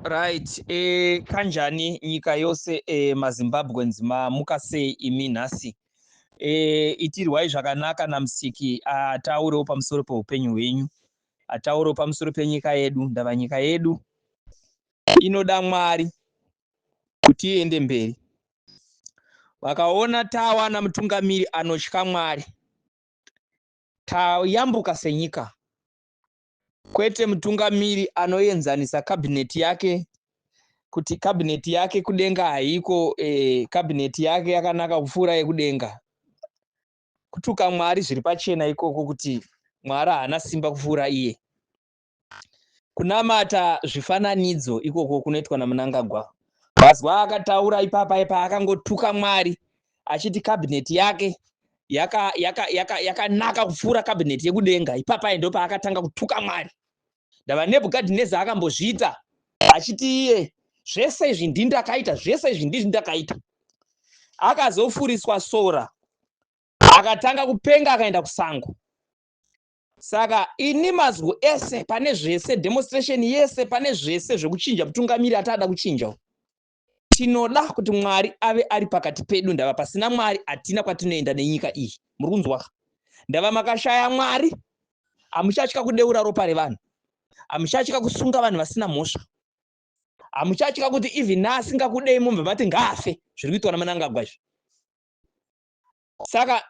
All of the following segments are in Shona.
Right, kanjani nyika yose, maZimbabweans, mamuka sei imi nhasi? Itirwai zvakanaka naMusiki, ataurewo pamusoro peupenyu hwenyu, ataurewo pamusoro penyika yedu. Ndava nyika yedu inoda Mwari kuti iende mberi. Vakaona tawana mutungamiri anotya Mwari, tayambuka senyika. Kwete mutungamiri anoenzanisa kabhineti yake kuti kabhineti yake kudenga haiko, kabhineti yake yakanaka kupfuura yekudenga. Kutuka Mwari zviri pachena ikoko kuti Mwari haana simba kupfuura iye. Kunamata zvifananidzo ikoko kunoitwa naMnangagwa. Mazwa akataura ipapa ipa akangotuka Mwari achiti kabhineti yake yakanaka yaka, yaka, yaka kupfuura kabhineti yekudenga. Ipapa ndo paakatanga kutuka Mwari. Ndava Nebhukadhineza akambozviita achiti iye zvese izvi ndindakaita, zvese izvi ndindakaita. Akazofuriswa sora, akatanga kupenga, akaenda kusango. Saka ini mazwi ese pane zvese, demonstration yese pane zvese zvekuchinja mutungamiri atada kuchinja, tinoda kuti Mwari ave ari pakati pedu. Ndava pasina Mwari hatina kwatinoenda nenyika iyi. Muri kunzwa? Ndava makashaya Mwari, hamuchatya kudeura ropa revanhu, hamuchatya kusunga vanhu vasina mhosva, hamuchatya kuti even naasingakudei mubva mati ngaafe, zviri kuitwa naMnangagwa izvi. Saka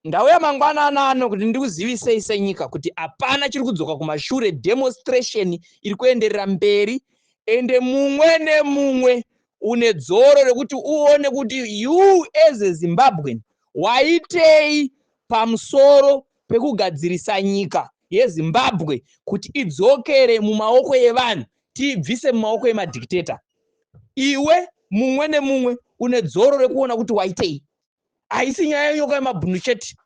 ndauya mangwanana ano kuti ndikuzivisei senyika kuti hapana chiri kudzoka kumashure. Demonstration iri kuenderera mberi, ende mumwe nemumwe une dzoro rekuti uone kuti you as a Zimbabwean waitei pamusoro pekugadzirisa nyika yeZimbabwe kuti idzokere mumaoko evanhu, tiibvise mumaoko emadictator. Iwe mumwe nemumwe une dzoro rekuona kuti waitei. Haisi nyaya yenyoka yemabhunu chete,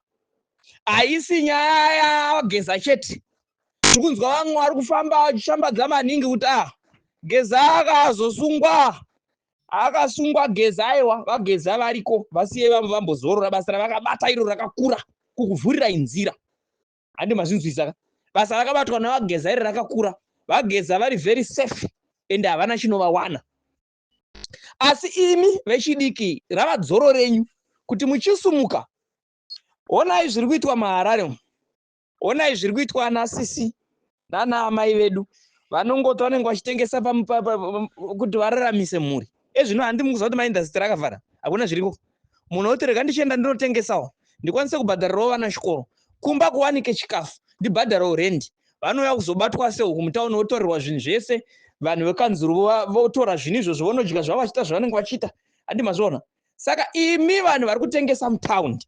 haisi nyaya yaGeza chete. Tiri kunzwa vamwe vari kufamba vachishambadza maningi kuti a Geza akazosungwa, akasungwa Geza. Aiwa, vaGeza variko, vasiye vambozorora. Basa ravakabata iro rakakura kukuvhurirai nzira. Handi mazvinzwisa ka? Basa rakabatwa navaGeza iri rakakura. VaGeza vari very safe ende havana chinovawana. Asi imi vechidiki, rava dzoro renyu kuti muchisumuka. Onai zviri kuitwa muHarare, onai zviri kuitwa nasisi nana amai vedu vanongoti vanenge vachitengesa kuti vararamise mhuri. Ezvino handi mukuziva kuti maindastry akavhara, hakuna zviriko. Munhu oti rega ndichienda ndinotengesawo ndikwanise kubhadharirawo vana chikoro, kumba kuwanike chikafu, ndibhadharewo rendi. Vanouya kuzobatwa sehuku mutauni, votorerwa zvinhu zvese. Vanhu vekanzuru votora zvinhu izvozvo, vonodya zvavo vachiita zvavanenge vachiita. Handi mazviona? Saka imi vanhu vari kutengesa mutaundi,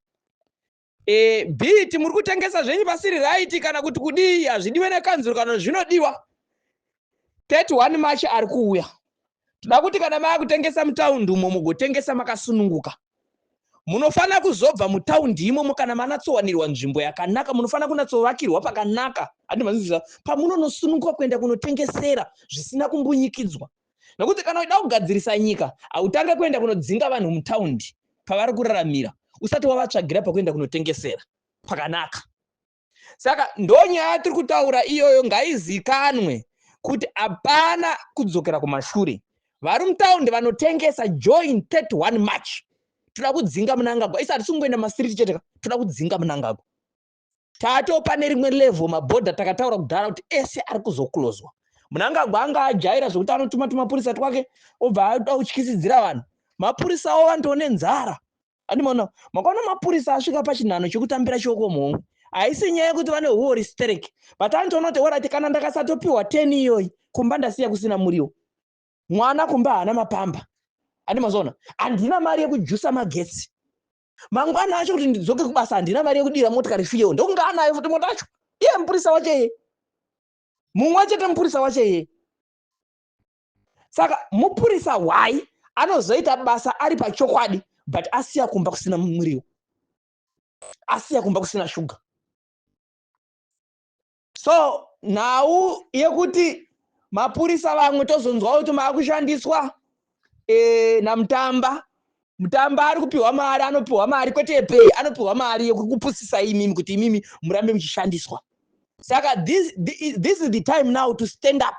biti muri kutengesa zvenyu pasiri right kana kuti kudii, hazvidiwe nekanzuru kana zvinodiwa, 31 March ari kuuya. Toda kuti kana maakutengesa mutaundi umo, mugotengesa makasununguka. Munofanira kuzobva mutaundi imomo kana manatsowanirwa nzvimbo yakanaka. Munofanira kunatsovakirwa pakanaka, handi mazvizwa, pamunonosununguka kuenda kunotengesera zvisina kumbunyikidzwa. Nokuti kana uchida kugadzirisa nyika, hautange kuenda kunodzinga vanhu mutaundi pavari kuraramira usati wavatsvagira pakuenda kunotengesera pakanaka. Saka ndonyaya yatiri kutaura iyoyo, ngaizikanwe kuti hapana kudzokera kumashure. Vari mutaundi vanotengesa, join 31 March. Toda kudzinga Mnangagwa. Isi hatisi kungoenda mastreet chete ka, toda kudzinga Mnangagwa. Tatopa nerimwe level, mabhodha takataura kudhara kuti ese ari kuzoklozwa. Mnangagwa anga ajaira zvekuti anotuma tumapurisa twake, obva ada kutyisidzira vanhu. Mapurisawo vanotone nzara. Andimona makaona mapurisa asvika pachinhano chekutambira chioko muhomwe. Haisi nyaya yekuti vane huori sterek, but anotoona kuti alright, kana ndakasatopiwa 10 iyoyi, kumba ndasiya kusina muriwo, mwana kumba haana mapamba. Andimazoona, handina mari yekujusa magetsi mangwana acho kuti ndidzoke kubasa, handina mari yekudira motikari fuel. Ndokunge anayo futi mota acho iye mupurisa wacho iye mumwe chete, mupurisa wacho iye. Saka mupurisa hwai anozoita basa ari pachokwadi, but asiya kumba kusina muriwo, asiya kumba kusina shuga? So nhau yekuti mapurisa vamwe tozonzwa kuti maakushandiswa naMutamba. Mutamba ari kupiwa mari, anopiwa mari kwete yepei, anopiwa mari yekukupusisa imimi kuti imimi murambe muchishandiswa. Saka this is the time now to stand up.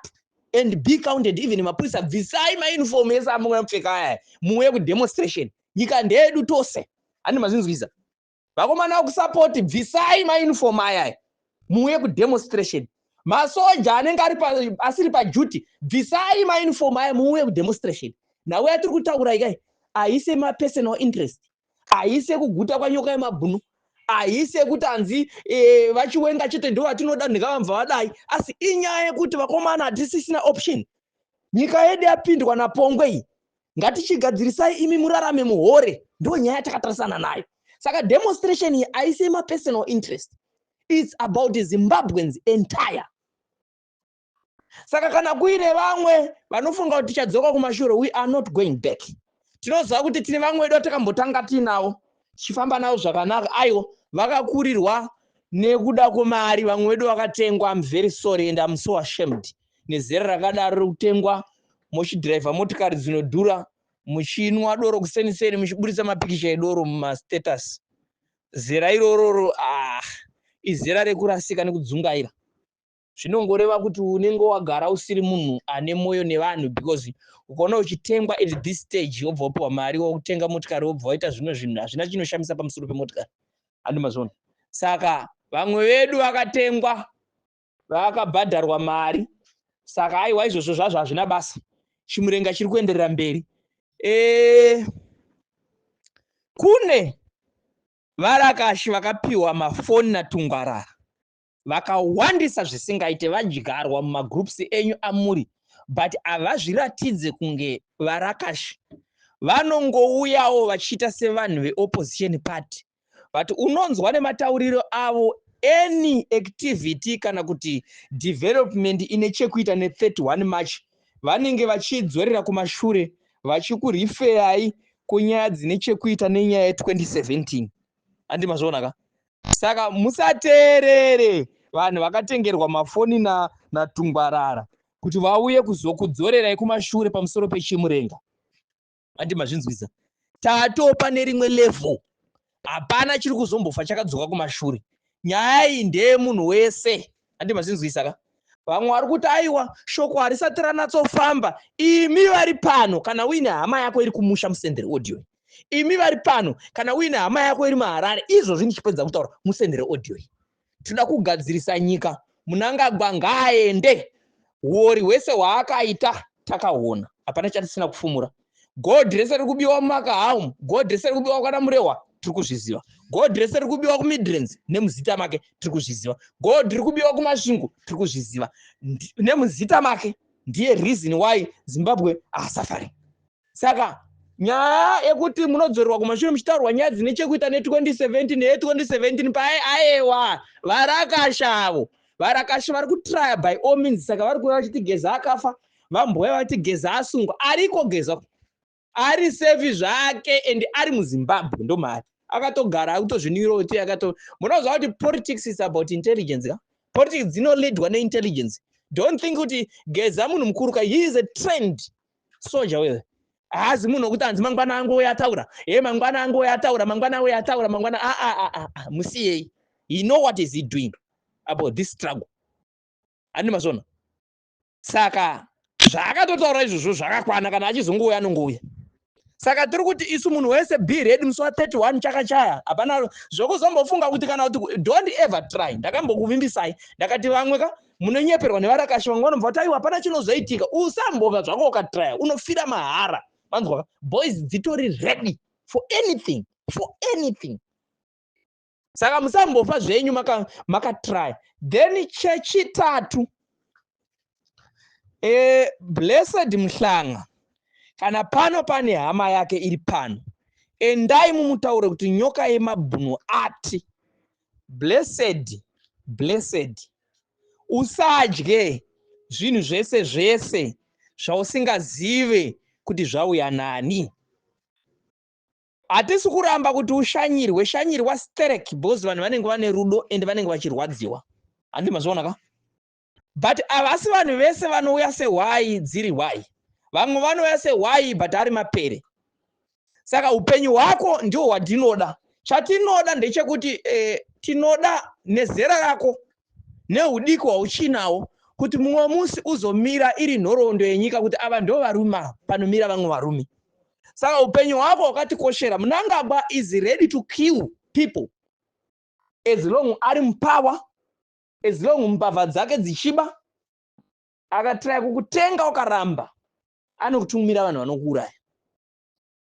And be counted. Even mapurisa, bvisai mauniform ese amunopfeka aya, muuye kudemonstration. Nyika ndeyedu tose, handi mazinzwisa? Vakomana vekusapoti, bvisai mauniform ayaya, muuye kudemonstration. Masoja anenge ari asiri paduty, bvisai mauniform aya, muuye kudemonstration. Nhau yatiri kutaura ikai haisi mapersonal interest, haisi yekuguta kwanyoka yemabhunu, haisi yekuti hanzi vaChiwenga chete ndo vatinoda, ndingavambva vadai, asi inyaya yekuti vakomana, hatisisina option. Nyika yedu yapindwa napongwe iyi. Ngatichigadzirisai, imi murarame muhore. Ndo nyaya yatakatarisana nayo. Saka demonstration iyi haisi mapersonal interest, it's about Zimbabweans entire. Saka kana kuine vamwe vanofunga kuti tichadzoka kumashure, we are not going back. Tinoziva kuti tine vamwe vedu vatakambotanga tiinavo, tichifamba navo zvakanaka. Aiwa, vakakurirwa nekuda kwemari. Vamwe vedu vakatengwa. I'm very sorry and I'm so ashamed nezera rakadaro rekutengwa, muchidhiraivha motikari dzinodhura, muchinwa doro kuseniseni, muchiburitsa mapikicha edoro mumastatus. Zera irororo, ah, izera rekurasika nekudzungaira. Zvinongoreva kuti unenge wagara usiri munhu ane mwoyo nevanhu, because ukaona uchitengwa at this stage, wobva wapiwa mari, wakutenga motikari, wobva waita zvimwe zvinhu, hazvina chinoshamisa pamusoro pemotikari, handi mazvona? Saka vamwe vedu vakatengwa, vakabhadharwa mari. Saka aiwa, izvozvo zvazvo hazvina basa. Chimurenga chiri kuenderera mberi. Kune varakashi vakapiwa mafoni naTungwarara vakawandisa zvisingaite, vadyarwa mumagroups enyu amuri, but havazviratidze kunge varakashi. Vanongouyawo vachiita sevanhu veopposition party, but unonzwa nematauriro avo, any activity kana kuti development ine chekuita ne31 March, vanenge vachidzorera kumashure, vachikurifeyai kunyaya dzine chekuita nenyaya ye2017, handi mazviona ka? Saka musateerere vanhu vakatengerwa mafoni naTungwarara kuti vauye kuzokudzorerai kumashure pamusoro pechimurenga, handi mazvinzwisa? Tatopa nerimwe level, hapana chiri kuzombofa chakadzoka kumashure. Nyaya iyi ndeyemunhu wese, handi mazvinzwisa ka? Vamwe vari kuti aiwa, shoko harisati ranatsofamba. Imi vari pano, kana uine hama yako iri kumusha, musendere audio. Imi vari pano, kana uine hama yako iri muHarare, izvozvi ndichipedza kutaura, musendere audio. Tinoda kugadzirisa nyika. Mnangagwa ngaaende. Uori hwese hwaakaita takaona, hapana chatisina kufumura. Gold rese riri kubiwa mumakahaumu, gold rese riri kubiwa kwana Murehwa, tiri kuzviziva. Gold rese riri kubiwa kuMidlands nemuzita make, tiri kuzviziva. Gold riri kubiwa kuMasvingo, tiri kuzviziva nemuzita make. Ndiye reason why Zimbabwe are suffering. Saka nyaya yekuti munodzorerwa kumashure muchitaurwa nyaya dzine chekuita ne2017, ne2017 pai, aewa, varakashavo, varakashi vari kutrya by all means. Saka vari kuva vachiti Geza akafa, vambouya vati Geza asungwa. Ariko Geza, ari safe zvake and ari muZimbabwe, ndomari akatogara, akutozvinwirawo tea. Akato munoziva kuti politics is about intelligence ka? Politics dzinoleadwa neintelligence. Don't think kuti Geza munhu mukuru ka. He is a trained soldier wewe. Haazi munhu wekuti hanzi mangwana angouya ataura, he, mangwana angouya ataura, mangwana auya ataura, mangwana. Aa, musiyei. He know what is he doing about this struggle, handi mazvona? Saka zvaakatotaura izvozvo zvakakwana. Kana achizongouya, anongouya. Saka tiri kuti isu, munhu wese, be ready musi wa31 chakachaya. Hapana zvokuzombofunga kuti kana kuti, don't ever try. Ndakambokuvimbisai, ndakati vamwe ka munonyeperwa nevarakashi. Vamwe vanobva kuti aiwa, hapana chinozoitika. Usambova zvako ukatrya, unofira mahara, manzwa? Boys dzitori ready for anything, for anything. Saka musambofa zvenyu makatrya maka. Then chechitatu, Blessed Mhlanga, kana pano pane hama yake iri pano, endai mumutaure kuti nyoka yemabhunu ati, "Blessed, Blessed, usadye zvinhu zvese zvese zvausingazive kuti zvauya nani." Hatisi kuramba kuti ushanyirwe, shanyirwa sterek, because vanhu vanenge vane rudo ende vanenge vachirwadziwa, handi mazviona ka? But havasi vanhu vese vanouya sehwai dziri hwai. Vamwe vanouya sehwai but ari mapere. Saka upenyu hwako ndihwo hwatinoda. Chatinoda ndechekuti tinoda nezera rako neudiki hwauchinawo. Kuti mumwe musi uzomira iri nhoroondo yenyika kuti ava ndo varume ava, panomira vamwe varume. Saka upenyu hwako hwakatikoshera. Mnangagwa is ready to kill people as long ari mupower, as long mbavha dzake dzichiba. Akatraya kukutenga ukaramba, anokutumira vanhu vanokuuraya.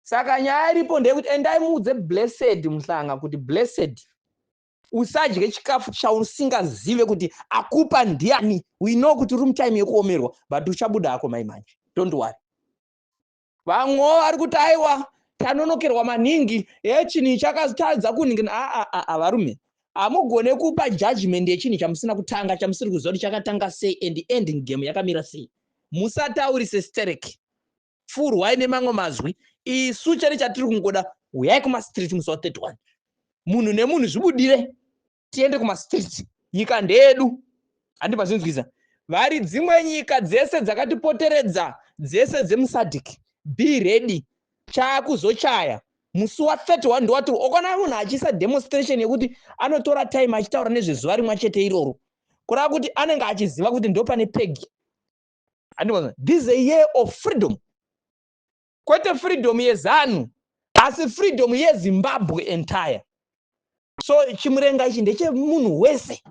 Saka nyaya iripo ndeyekuti endai muudze Blessed Muhlanga kuti, Blessed, usadye chikafu chausingazive kuti akupa ndiani. We know kuti uri mutime yekuomerwa, but uchabuda hako mai manje, don't worry. Vamwewo vari kuti, "Aiwa, tanonokerwa maningi, yechinhu chakatadza kuningi." Aa, varume, hamugone kupa judgment yechinhu chamusina kutanga, chamusiri kuziva kuti chakatanga sei and ending game yakamira sei. Musataurise sterek, pfurwai nemamwe mazwi. Isu chete chatiri kungoda, uyai kumastreet musi wa31, munhu nemunhu zvibudire, tiende kumastreet. Nyika ndeyedu, handi mazvinzwisa? Vari dzimwe nyika dzese dzakatipoteredza, dzese dzemuSADC, be ready, chaakuzochaya musi wa31. Ndowati ukaona munhu achiisa demonstration yekuti anotora time achitaura nezvezuva rimwe chete iroro, kureva kuti anenge achiziva kuti ndo pane pegi. This is a year of freedom, kwete freedom yeZANU, asi freedom yeZimbabwe entire. So chimurenga ichi ndechemunhu wese.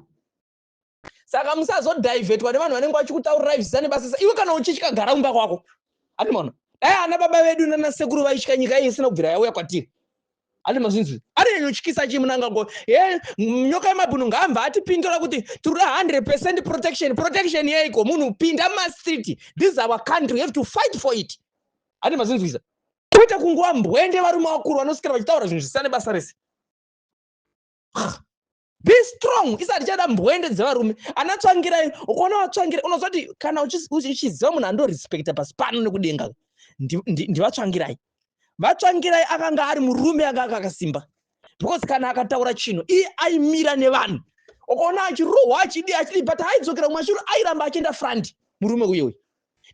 Saka musazodhivhetwa nevanhu vanenge vachikutaurirai zvisina nebasa. Iwe kana uchitya, gara kumba kwako. Handimaona dai ana baba vedu nanasekuru vaitya, nyika iyi isina kubvira yauya kwatiri. Handi mazvinzwi? Anonyanyotyisa chiMnangagwa ye nyoka yemabhunu. Ngaambva atipindura kuti tiri kuda 100% protection. Protection yeiko? Munhu pinda mumastreet. This is our country, we have to fight for it. Handi mazvinzwisa? Kwete kunguva mbwende, varume vakuru vanoswera vachitaura zvinhu zvisina nebasa rese. Be strong. Isati chada mbwende dzevarume ana Tsvangirai. Ukaona vaTsvangirai, unoziva kuti kana uchiziva munhu andorespecta pasi pano nekudenga, ndivaTsvangirai. VaTsvangirai akanga ari murume anga akakasimba, because kana akataura chinhu, iye aimira nevanhu. Ukaona achirohwa, achidi achidi, but aidzokera kumashure, airamba achienda front murume uyoyu,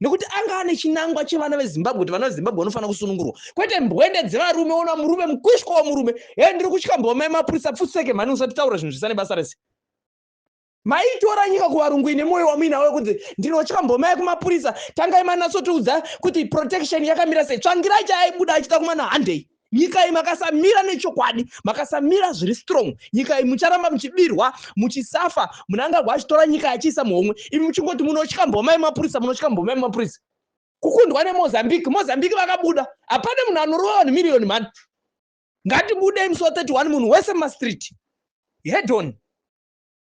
nekuti anga ane chinangwa chevana veZimbabwe, kuti vana veZimbabwe vanofanira kusunungurwa, kwete mbwende dzevarume. Ona murume mukwishwa wemurume, he, "Ndiri kutya mboma yemapurisa." Pfutseke mhani, usatitaura zvinhu zvisina nebasa rese. Maitora nyika kuvarungu ine mwoyo wamuinawo wekuti ndinotya mboma yekumapurisa. Tangai manatsotiudza kuti protection yakamira sei. Tsvangirai chaaibuda achita kumana handei. Nyika iyi makasamira nechokwadi, makasamira zviri strong, nyika iyi mucharamba muchibirwa, muchisafa. Mnangagwa achitora nyika achiisa muhomwe, imi muchingoti munotya mboma yemapurisa, munotya mboma yemapurisa. Kukundwa neMozambique. Mozambique vakabuda. Hapana munhu anorova vanhu miriyoni mhani. Ngatibudei musi wa31, munhu wese mumastreet, head on.